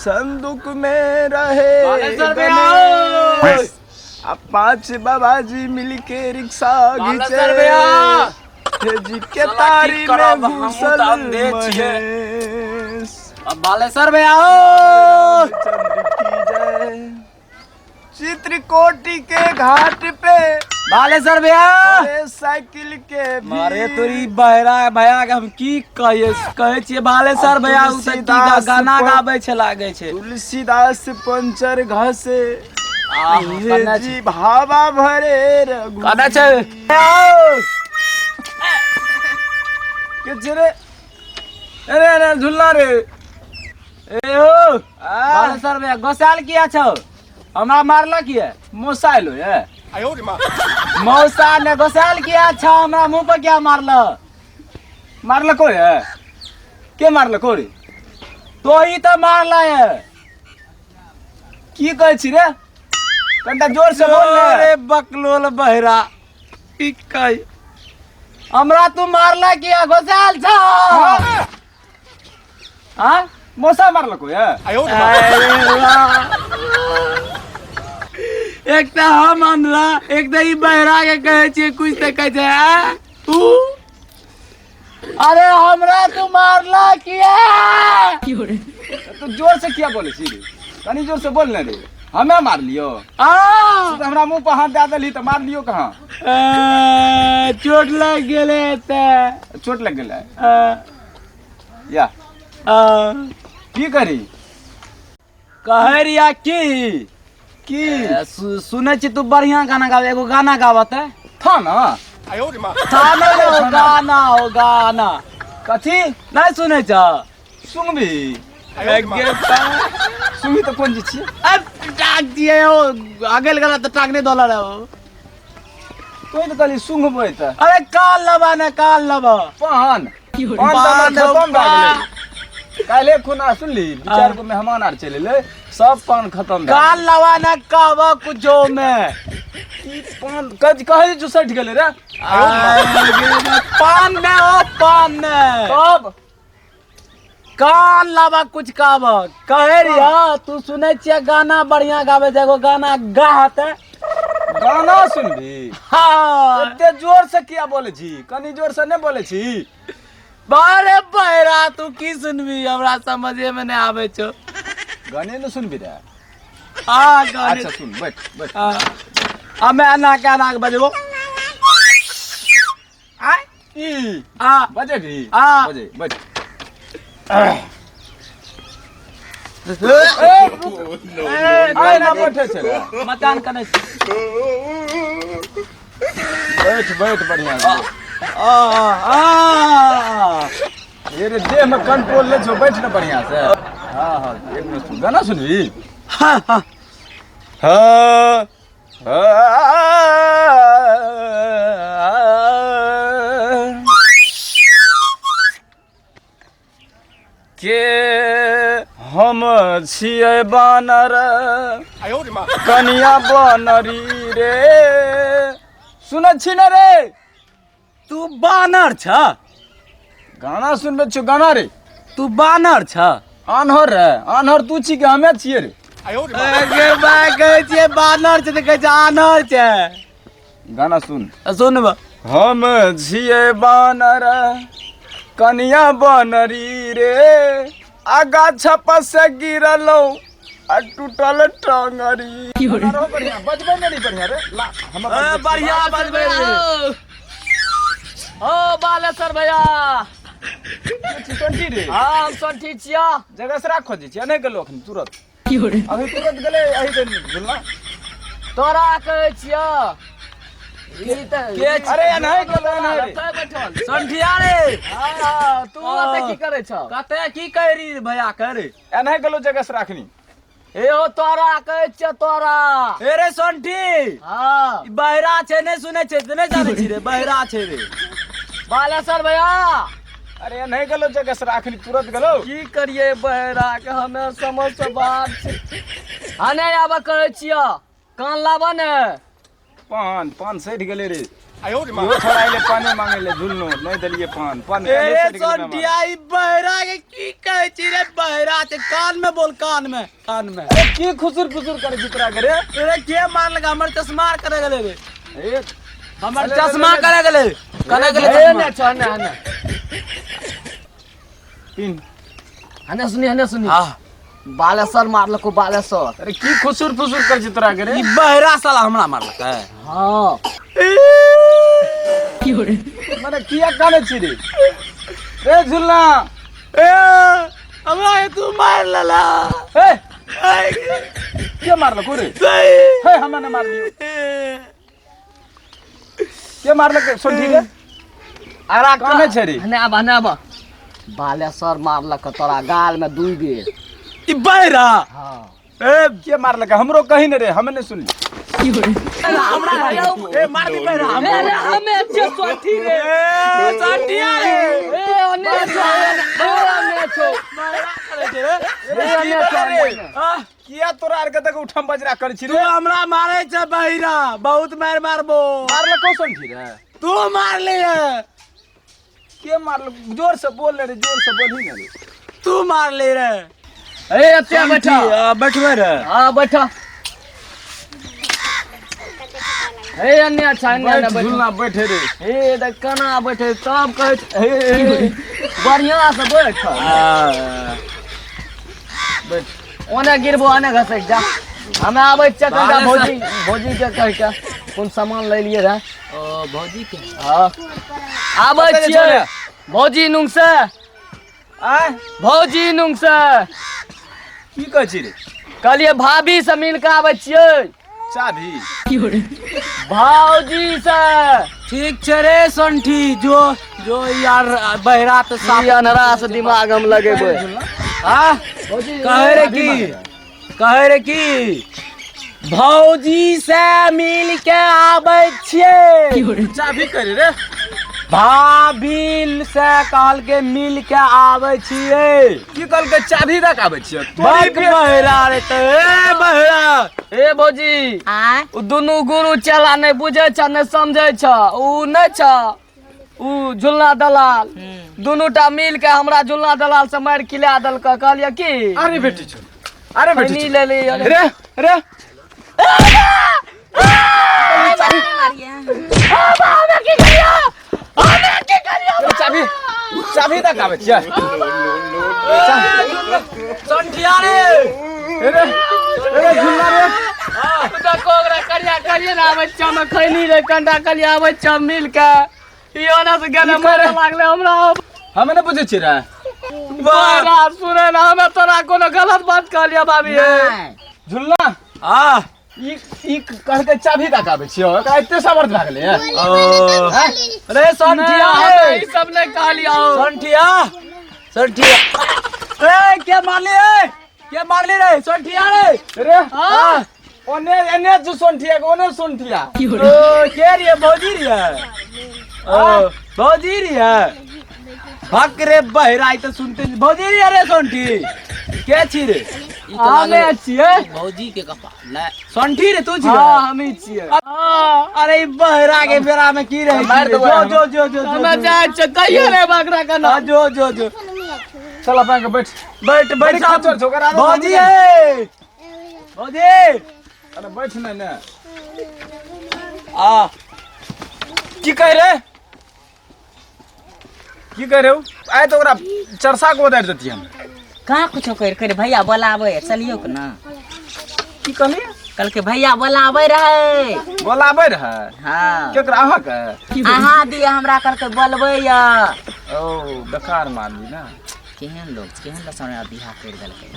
संदूक में रहे बालेश्वर भैया गणेश। आ पांच बाबाजी मिल के रिक्शा घीचे बालेश्वर भैया हे जी के साला की तारी में करब, हमहूँ घुसल तऽ अंधे छियै। महेश अब बालेश्वर भैया ओ चंद्र की जय चित्रकोटि के घाट पे बालेश्वर भैया अरे साइकिल के भीड़। मारे तोरी बहरा भैया के हम की कहिए कहै छियै बालेश्वर भैया उ तऽ की गाना गाबै छै लागै छै तुलसीदास पंचर घसे आह, हे कने जी भावा भरे रघु कने छै के छै रे अरे अरे झुल्ला रे ए हो बालेश्वर भैया गोसाल किया छौ हमरा मारला किया मौसा एलो ये मौसा ने गोसाल किया छौ हमरा मुंह पर किया मारल मारलको ये के मारलको रे तो ही तऽ मारला ये की कहै छी रे कनिटा जोर से बोल ने अरे बकलोल बहरा की कहै हमरा तू मारला किया गोसाल छौ हाँ मौसा मारलको ये अरे वाह। एक तऽ हम अनला एक तऽ ई बहरा के कहै छियै कुछ तऽ कहै छै आ? ऊ? अरे हमरा तू मारला किया तू जोर से किया बोले छी रे कनी जोर से बोल ने रे हमे मार लियो आ तू तऽ हमरा मुंह पर हाथ दए देलही तऽ मार लियो कहाँ ए, चोट लागि गेलै तऽ चोट लग गेलै आ, या आ, की करी कहै रिया की की ए, सुनै छी तू बढ़िया गाना गाबै एगो गाना गाबत है था ना था ना ओ गाना ओ गाना कथी नहीं सुनै छ सुनबी सुनबी तऽ कोन चीज छियै टाक दिए ओ अगल गला तऽ टाक नहीं दोला रहे ओ तोय तऽ कहली सुंघबै तऽ अरे काल लबा ने काल लबा पान पान तऽ हमर पान खतम भए गेलै काल्हे खुना सुनली दू चारि गो मेहमान आर चलि एलै सब पान खतम भए काल लबा ने कहबो कुछो में गेलै। ई पान कज कहै जे सठि गेलै रे पान ने ओ पान ने तब कान लाबा कुछ कहब कहे रिया तू सुनै छियै गाना बढ़िया गाबै छै एगो गाना गाहत गाना सुनबी हाँ एते जोर से किया बोले छी कनी जोर से नहि बोले छी बारे बहरा तू की सुनबी हमरा समझे में नहीं आबै छौ गाने ने सुनबी रे आ गाने अच्छा सुन बैठ बैठ हाँ। आ मैं एना के एना के बजबो आय ई आ बजेबी आ। बजे बैठ ए, आय ना बैठे छै रे। मचान कने छी। बैठ बैठ बढ़िया से। आ आ ये रे देह में कंट्रोल नहीं छौ बैठ ना बढ़िया से हाँ हाँ एक मिनट सुन गाना सुनबी हाँ हाँ हाँ के हम छियै बानर कनिया बनरी रे सुनै छी ने रे तू बानर छ गाना सुनबै छियौ गाना रे तू बानर छ आन्हर रे आन्हर तू छी कि हमे छियै रे गे भाय कहै छियै बानर छै तऽ कहै छै आन्हर छै गाना सुन सुनब हम छियै बानर कनिया बनरी रे आ गाछ पर से गिरलौ आ टूटल टंगरी बढ़िया बजबै नहि बढ़िया रे ला हम बढ़िया बजबै रे ओ बालेश्वर भैया सोंठी रे हाँ हम सोंठी छिया जगह से राख खोजै छियै नहि गेलो अखन तुरंत अभी तुरंत गेलै अही के झुलना तोरा कहै छिया ई तऽ के छी? अरे एनाहे गेलो एनाहे रे कतऽ बैठल संठिया रे हाँ तू ओतऽ की करै छौ कते की कह रही भैया कह रे एनाहे गेलो जगह से राखनी ए हो तोरा कहै छियौ तोरा ए रे सोंठी हाँ ई बहरा छै नहि सुनै छै तऽ नहि जानै छी रे बहरा छै रे बालेश्वर भैया अरे एनाहे गेलो जगह से राखनी तुरंत गेलो की करिए बहरा के हमे समझ से बाहर छै हने आबऽ कहै छियौ कान लाबऽ ने पान पान सठि गेलै रे। इहो छोड़ा अइलै पाने मांगे ले झुलनो नहि देलियै पान पान ए काल्हे सठि गेलै मेहमान। सोनठिया ई बहरा के की कहै छी रे? बहरा छै, कान में बोल, कान में, कान में। अरे की खुसुर फुसुर करै छी तोरा के रे? अरे के मारलक? हमर चश्मा करे गेलै रे। ए हमर अरे, चश्मा अरे, करे गेलै, करे गेलै ए चश्मा। ने छो ने ने पिन हने सुनी, हने सुनी। हाँ। बालेश्वर मारलको बालेश्वर। अरे की खुसुर फुसुर करै छी तोरा के रे? ई बहरा साला हमरा मारलकै। हाँ। मने किया कानै छी रे? रे झुलना। ए हमरा के तू मार लेला। ए के मारलको रे? हे हमरा नहि मारलियो। के मारलक सोनठी रे? अरे कानै छै रे? हने आब, हने आब। बालेश्वर मारलक तोरा गाल में 2 बेर। ई बहरा। हाँ। ए के मारलक? हमरो कही ने रे, हमे नहि सुनली। हमरा ए मार दी बहरा हमरा। अरे हमे छे सोठी रे। ए सोठिया रे। ए ओने छो, ओने छो। बहरा करे छै रे। ए ओने छो, ओने। आह, किया तोरा आर के तक उठम बजरा करै छी तू रे? हमरा मारे छै बहिरा, बहुत मार मारबो। मारलको सोनठी रे? तू मारली रे। के मारलक? जोर से बोल रे, जोर से बोलही ने रे। तू मारली रे। ए एते बैठा। बैठबे रे। हाँ बैठा। हे अन्य अच्छा अन्य बैठ बैठ। झुलना बैठे रे। हे देख केना बैठे सब कहै छै। हे, हे, बढ़िया से बैठ। बैठ। ओने गिरबो ओने घसक जा। हमे आबै छियै कनिटा बारह भौजी, भौजी के कहि के कोन सामान लै लिए रहे। ओ भौजी के। हाँ। आबै कतऽ जे छियै छलै? भौजी नुंग से। आँय? भौजी नुंग से। की कहै छी रे? कहलियै भाभी से मिल के आबै छियै। चाभी? भौजी से। ठीक छै रे सोनठी, जो जो यार बहरा तऽ साफ ई अन्हरा से दिमाग हम लगेबै। हाँ? भौजी, कहै रे की, कहै रे की भौजी से मिल के आबै छियै। चाभी करे रे? भाभी से कहल के मिल के आबै छियै। की कहलकै चाभी दऽ के आबै छियै? बक बहरा रे तऽ ए बहरा। ए भौजी, आँय? उ दुनू गुरु चेला नहि बुझै छ नहि समझै छ। उ नहि छ उ झुलना दलाल, दुनू टा मिल के हमरा झुलना दलाल से मारि खिला देलक। कहलियै की अरे बेटी छौ, अरे बेटी खैनी छौ। ले ली। अरे रे रे चाभी, चाभी दऽ के आबै छियै। सोनठिया रे। रे रे झुलना रे। देखो ओकरा करिया करिया ने आबै छियै, हमे खैनी रे कनिटा कहलियै आबै छियै मिल के। ई ओना से गेलै मारे लागलै हमरा। हमे नहि बुझै छियै रे। बहरा सुनै ने, हमे तोरा कोनो गलत बात कहलियै भाभी? नहि। झुलना। हाँ। ई ई कहलकै चाभी दऽ के आबै छियै, एकरा एते सामर्थ भए गेलै? रे सोनठिया नहि, ई सब नहि कहलियै। सोनठिया, सोनठिया ए के मारली रे? के मारली रे सोनठिया रे? रे हाँ। ओने एने जो सोनठिया के ओने सोनठिया। ओ के रे भौजी रे? ओ भौजी रे भक रे बहरा, ई तऽ सुनते नहीं। भौजी रे रे सोनठी के छी रे? हमे छियै। भौजी के कपा ले सोनठी रे तू छी? हाँ हमी छियै। अरे ई बहरा के बेरा में की रहे? मारि देबै जो हम। जो जो जो हमे जाइ छियै कहियो रे बकरा के ना। हाँ, जो जो जो चल अपना के बैठ बैठ बैठ। बड़ी खच्चर छौ, ओकरा आदत भौजी हम ए भौजी। अरे बैठ ने ने। आ की कह रे? की कह रे? आइ तऽ ओकरा चरसा के उतारि देतियै हम। कहाँ कुछो कर कर भैया बोलाबै, चलियौ के ना। की कहलियै? कहलकै भैया बोलाबै रहै। बोलाबै रहै? हाँ। केकरा? अहाँके? अहाँ दिए हमरा, कहलकै बोलबै यऽ। ओ बेकार मारली ना। केहन लोग छै, केहन लसौना बियाह करि देलकै।